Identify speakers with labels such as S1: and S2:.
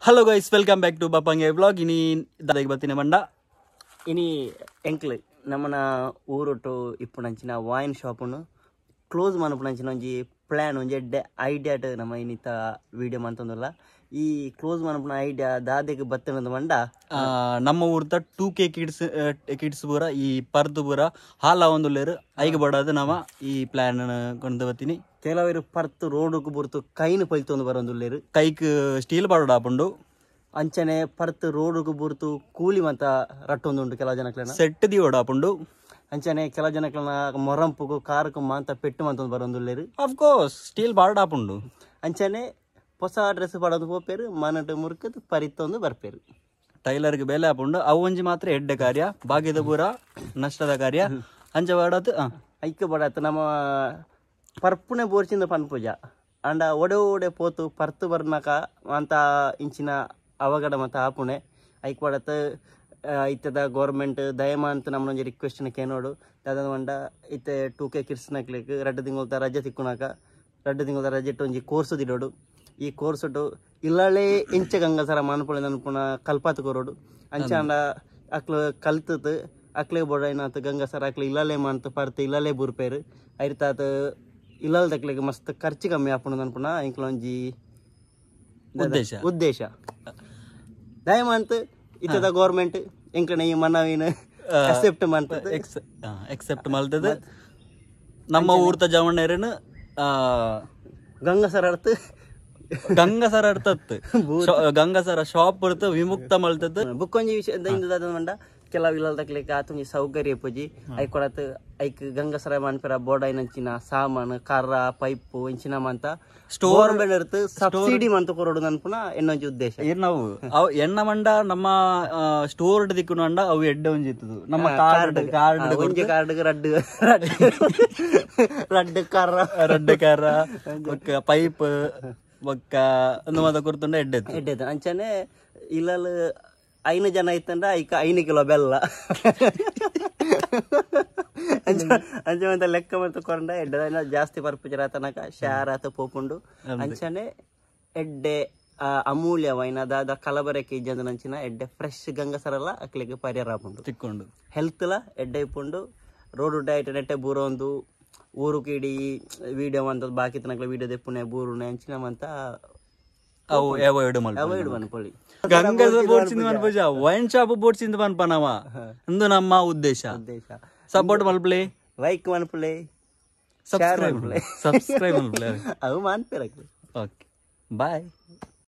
S1: Hello guys, welcome back to Bappange vlog. ಇನಿ ದಾದೆಗ್ ಬತ್ತಿನ ಬಂಡ
S2: ಇನಿ ಎಂಕ್ಲು ನಮ್ಮನ ಊರೊಟ್ಟು ಇಪ್ಪುನಂಚಿನ ವೈನ್ ಶಾಪುನು ಕ್ಲೋಸ್ ಮನ್ಪುನಂಚಿನ ಒಂಜಿ ಪ್ಲಾನ್ ಒಂಜಿ ಎಡ್ಡೆ ಐಡಿಯಾಟ್ ನಮ್ಮ ಇನ್ನಿತ ವಿಡಿಯೋ ಮಂತೊಂದುಲ್ಲ. ಈ ಕ್ಲೋಸ್ ಮನ್ಪುನ ಐಡಿಯಾ ದಾದೆಗ್ ಬತ್ತನದ ಮಂಡ
S1: ನಮ್ಮ ಊರ್ದ 2K kids kids ಪೂರ ಈ ಪರ್ದು ಪೂರ ಹಾಲ ಒಂದುಲ್ಲೇರು ಐಗ್ ಬಡಾದ ನಮ್ಮ ಈ ಪ್ಲಾನ್ ಕೊಂಡು ಬತ್ತೀನಿ.
S2: ಕೆಲವರು ಪರ್ತು ರೋಡುಕು ಬುರ್ತು ಕೈನು ಪೊಯ್ತೊಂದು ಬರೋದುಲ್ಲೇರು,
S1: ಕೈಕ್ ಸ್ಟೀಲ್ ಬಾಡೋಡು ಆಪುಂಡು.
S2: ಅಂಚನೆ ಪರ್ತು ರೋಡುಕು ಬುರ್ತು ಕೂಲಿ ಮಂತ ರಟ್ಟೊಂದುಂಡು ಕೆಲವು ಜನಕ್ಲೆನ
S1: ಸೆಟ್ ದಿವೋಡು ಆಪುಂಡು.
S2: ಅಂಚನೆ ಕೆಲವು ಜನಕ್ಲೆನ ಮೊರಂಪುಗು ಕಾರುಕು ಮಾಂತ ಪೆಟ್ಟು ಮಂತೊಂದು ಬರೋದುಲ್ಲೇರು.
S1: ಆಫ್ ಕೋರ್ಸ್ ಸ್ಟೀಲ್ ಬಾಡೋಡು ಆಪುಂಡು.
S2: ಅಂಚನೆ ಹೊಸ ಡ್ರೆಸ್ ಪಾಡೊಂದು ಪೋಪೇರು, ಮನಟು ಮುರ್ಕದ್ ಪರಿತ್ತೊಂದು ಬರ್ಪೇರು.
S1: ಟೈಲರ್ಗೆ ಬೇಲೆ ಆಪುಂಡು. ಅವು ಒಂಜಿ ಮಾತ್ರ ಎಡ್ಡೆ ಕಾರ್ಯ, ಬಾಗಿದ ಪೂರ ನಷ್ಟದ ಕಾರ್ಯ. ಅಂಚ ಬಾಡದು
S2: ಐಕ್ ಬಡಾತು ನಮ್ಮ ಪರ್ಪುನೆ ಬೋರ್ಚಿಂದ ಪನ್ಪುಜ ಅಂಡ ಒಡೆ ಒಡೆ ಪೋತು ಪರ್ತು ಬರ್ನಕ ಅಂತ ಇಂಚಿನ ಅವಘಡ ಮತ್ತು ಆಪುಣೆ ಐಕ್ ಬಡತ್. ಇತ್ತದ ಗೌರ್ಮೆಂಟ್ ದಯಮಾಂತ ನಮ್ಮನೊಂಜಿ ರಿಕ್ವೆಸ್ಟ್ನ ಕೇನೋಡು ದಾದ ಮಂಡ ಇತ್ತೆ 2K ಕಿಡ್ಸ್ನಕ್ಲೆಗ್ 2 ತಿಂಗೊಲ್ತ ರಜೆ ತಿಕ್ಕುನಾಕ 2 ತಿಂಗೊಲ್ತ ರಜೆ ಒಂಜಿ ಕೋರ್ಸ್ ದಿಡೋಡು. ಈ ಕೋರ್ಸ್ ಇಲ್ಲಳೆ ಇಂಚ ಗಂಗಸರ ಮಾನ್ಪುಳೆ ಅನ್ಪುನ ಕಲ್ಪಾತ್ ಕೊರೋಡು. ಅಂಚಾಂಡ ಅಕ್ಲು ಕಲ್ತತ್ ಅಕ್ಲೆ ಬೋಡೈನಾತ್ ಗಂಗಸರ ಅಕ್ಲು ಇಲ್ಲಲೆ ಮಾಂತ ಪರ್ತು ಇಲ್ಲಲೆ ಬುರ್ಪೇರು ಐರ್ತಾತ್ ಇಲ್ಲಲ್ ದಕ್ಲೆಗ್ ಮಸ್ತ್ ಖರ್ಚು ಕಮ್ಮಿ ಆಪುಂಡು ಅನ್ಪುನ ಇಂಕ್ಲೊಂಜಿ ಉದ್ದೇಶ. ದಯಮಾಂತ್ ಇತ್ತದ ಗೌರ್ಮೆಂಟ್ ಎಂಕ್ಲನ ಈ ಮನವಿನ ಅಕ್ಸೆಪ್ಟ್ ಮಾಡ್ತದೆ,
S1: ಎಕ್ಸೆಪ್ಟ್ ಮಾಡ್ತದೆ. ನಮ್ಮ ಊರ್ತ ಜವಣ್ಣೇರನು
S2: ಗಂಗಸರ ಅರ್ಥ
S1: ಗಂಗಸರ ಅರ್ಥತ್ ಗಂಗಸರ ಶಾಪ್ ಬರ್ತದೆ ವಿಮುಕ್ತ ಮಲ್ತದ.
S2: ಬುಕ್ಕೊಂಜಿ ವಿಷಯ ಮಂಡ ಕೆಲವು ಇಲ್ಲಲ್ ತಕ್ಲಿಕ್ಕೆ ಆತೊಂಜಿ ಸೌಕರ್ಯ ಪೂಜಿ ಐಕ್ ಕೊಡತ್ ಐಕ್ ಗಂಗಸರ ಮನ್ಪೆರ ಬೋಡೈನಂಚಿನ ಸಾಮಾನು ಕರ್ರ ಪೈಪು ಇಂಚಿನ ಮಂತ ಸ್ಟೋರ್ ಇರ್ತು ಸಬ್ಸಿಡಿ ಮಂತ ಕೊರಡು ಅನ್ಪುನ ಎನ್ನೊಂಜಿ ಉದ್ದೇಶ.
S1: ನಾವು ಅವು ಎಣ್ಣ ಮಂಡ ನಮ್ಮ ಸ್ಟೋರ್ ದಿಕ್ಕುನ ಅಂಡ ಅವು ಎಡ್ಡೆ ಒಂಜಿ ಇತ್ತದು ನಮ್ಮ ಕಾರ್ಡ್ ಕಾರ್ಡ್
S2: ಒಂಜಿ ಕಾರ್ಡ್ ರಡ್ಡು ರಡ್ಡು ಕರ್ರ
S1: ರಡ್ಡು ಕರ್ರ ಬೊಕ್ಕ ಪೈಪ್ ಬೊಕ್ಕ ಒಂದು ಮಾತ ಕೊರ್ತುಂಡ ಎಡ್ಡೆ
S2: ಎಡ್ಡೆ. ಅಂಚನೆ ಇಲ್ಲಲ್ 5 ಜನ ಇತ್ತಂಡ ಐಕ 5 ಕಿಲೋ ಬೆಲ್ಲ ಅಂಚೆ ಮಂತ ಲೆಕ್ಕ ಮಂತ ಕೊರಂಡ ಎಡ್ಡೆ ಜಾಸ್ತಿ ಪರ್ಪುಜರ ತನಕ ಶಾರಾತ ಪೋಪುಂಡು. ಅಂಚನೆ ಎಡ್ಡೆ ಅಮೂಲ್ಯವೈನ ದಾದ ಕಲಬರಕ್ಕೆ ಇಜ್ಜಂದ ಎಡ್ಡೆ ಫ್ರೆಶ್ ಗಂಗಸರಲ್ಲ ಅಕ್ಲಿಗೆ ಪರಿಹಾರ ಆಪುಂಡು
S1: ತಿಕ್ಕೊಂಡು
S2: ಹೆಲ್ತ್ಲ ಎಡ್ಡೆ ಇಪ್ಪುಂಡು. ರೋಡ್ ಡೈಟ್ ನೆಟ್ಟೆ ಬೂರೊಂದು ಊರು ಕಿಡಿ ವಿಡಿಯೋ ಅಂತ ಬಾಕಿ ತನಕ ವಿಡಿಯೋ ದೆಪ್ಪುನೆ ಬೂರುನೆ ಅಂಚಿನ ಮಂತ
S1: ಅವಾಯ್ಡ್ ಮನ್ಪೊಳಿ. ಗಂಗಸ ಬೋರ್ಚಿಂದ ಮನ್ಪುಜ ವೈನ್ ಶಾಪ್ ಬೋರ್ಚಿಂದ ಮನ್ಪನವ ಅಂದು ನಮ್ಮ ಉದ್ದೇಶ. ಸಪೋರ್ಟ್ ಮಲ್ಪಲೆ,
S2: ಲೈಕ್ ಮನ್ಪುಲೆ,
S1: ಸಬ್ಸ್ಕ್ರೈಬ್ ಮನ್ಪುಲೆ,
S2: ಅವು ಮನ್ಪೇರ.
S1: Okay, bye.